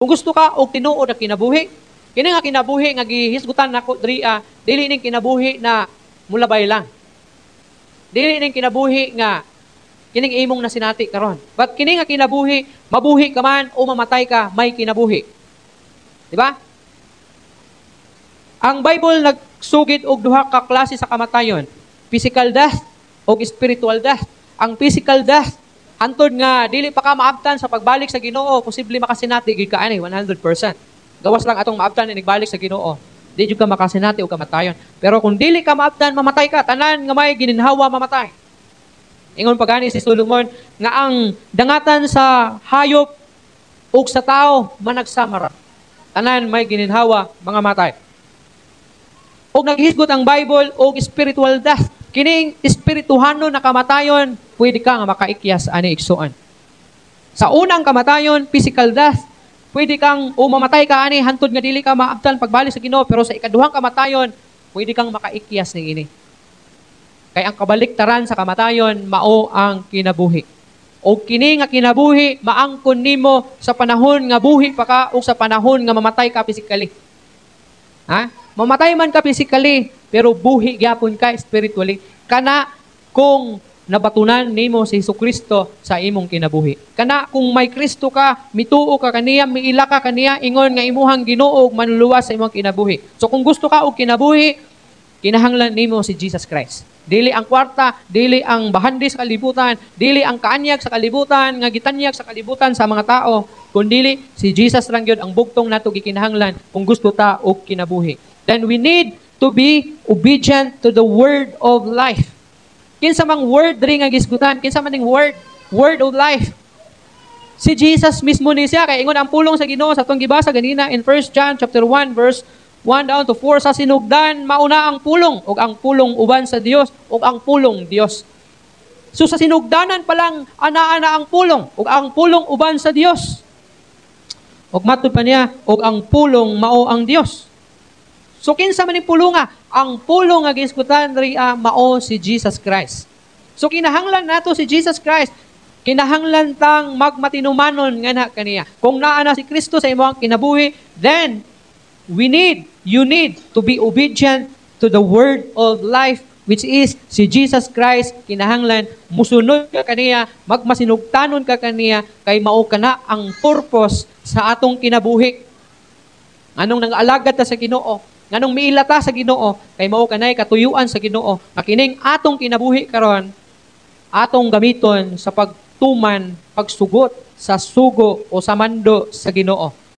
Kung gusto ka og tinuod na kinabuhi, kini nga kinabuhi nga gihisgutan nako diri dili ning kinabuhi na mulabay lang. Dili ning kinabuhi nga kining imong nasinati karon. But kini nga kinabuhi, mabuhi ka man o mamatay ka, may kinabuhi. Di ba? Ang Bible nagsugid og duha ka klase sa kamatayon: physical death o spiritual death. Ang physical death, hantod nga dili pa ka maabtan sa pagbalik sa Ginoo, posible makasinati gyud ka ani 100%. Gawas lang atong maabtan inig balik sa Ginoo. Di jud ka makasinati og kamatayon. Pero kung dili ka maabtan, mamatay ka. Tanan nga may gininhawa, mamatay. Ingon pa gani si Solomon nga ang dangatan sa hayop ug sa tao managsama ra. Tanan may gininhawa, mga matay. Og naghisgot ang Bible og spiritual death. Kining espirituhanon na kamatayon, pwede ka nga makaikyas ani, igsuon. Sa unang kamatayon, physical death, pwede kang o mamatay ka ani hantod nga dili ka maabtan pagbalik sa Ginoo, pero sa ikaduhang kamatayon, pwede kang makaikyas ning ini. Kay ang kabaliktaran sa kamatayon mao ang kinabuhi. O kini nga kinabuhi maangkon nimo sa panahon nga buhi pa ka o sa panahon nga mamatay ka physically. Ha? Mamatay man ka physically, pero buhi gyapon ka spiritually. Kana kung nabatunan nimo si Kristo sa imong kinabuhi. Kana kung may Kristo ka, mituo ka kaniya, miila ka kaniya, ingon nga imuhang Ginoo ug manluluwas sa imong kinabuhi. So kung gusto ka og kinabuhi, kinahanglan nimo si Jesus Christ. Dili ang kwarta, dili ang bahandi sa kalibutan, dili ang kaanyag sa kalibutan, nga gitanyag sa kalibutan sa mga tao, kundili si Jesus lang gyud ang bugtong nato gikinahanglan kung gusto ta og kinabuhi. Then we need to be obedient to the word of life. Kinsa mang word diri nga gisgutan? Kinsa man ning word? Word of life. Si Jesus mismo ni siya. Kay ingon ang pulong sa Ginoo sa atong gibasa ganina in 1 John chapter 1 verse 1 down to 4, "Sa sinugdan mauna ang pulong, ug ang pulong uban sa Dios, ug ang pulong Dios." So sa sinugdanan pa lang, anaa na ang pulong, ug ang pulong uban sa Dios. Ug matud pa niya, ug ang pulong mao ang Dios. So kinsa man ning pulonga? Ang pulong nga gisgutan diri mao si Jesus Christ. So kinahanglan nato si Jesus Christ. Kinahanglan tang magmatinumanon nga na kaniya. Kung naa na si Kristo sa imong kinabuhi, then we need, you need to be obedient to the word of life, which is si Jesus Christ. Kinahanglan musunod ka kaniya, magmasinugtanon ka kaniya, kay mao kana ang purpose sa atong kinabuhi. Anong nang-alagad ta sa Ginoo? Nganong miila ta sa Ginoo? Kay mao kanay katuyuan sa Ginoo nga kining atong kinabuhi karon, atong gamiton sa pagtuman, pagsugot sa sugo o sa mando sa Ginoo.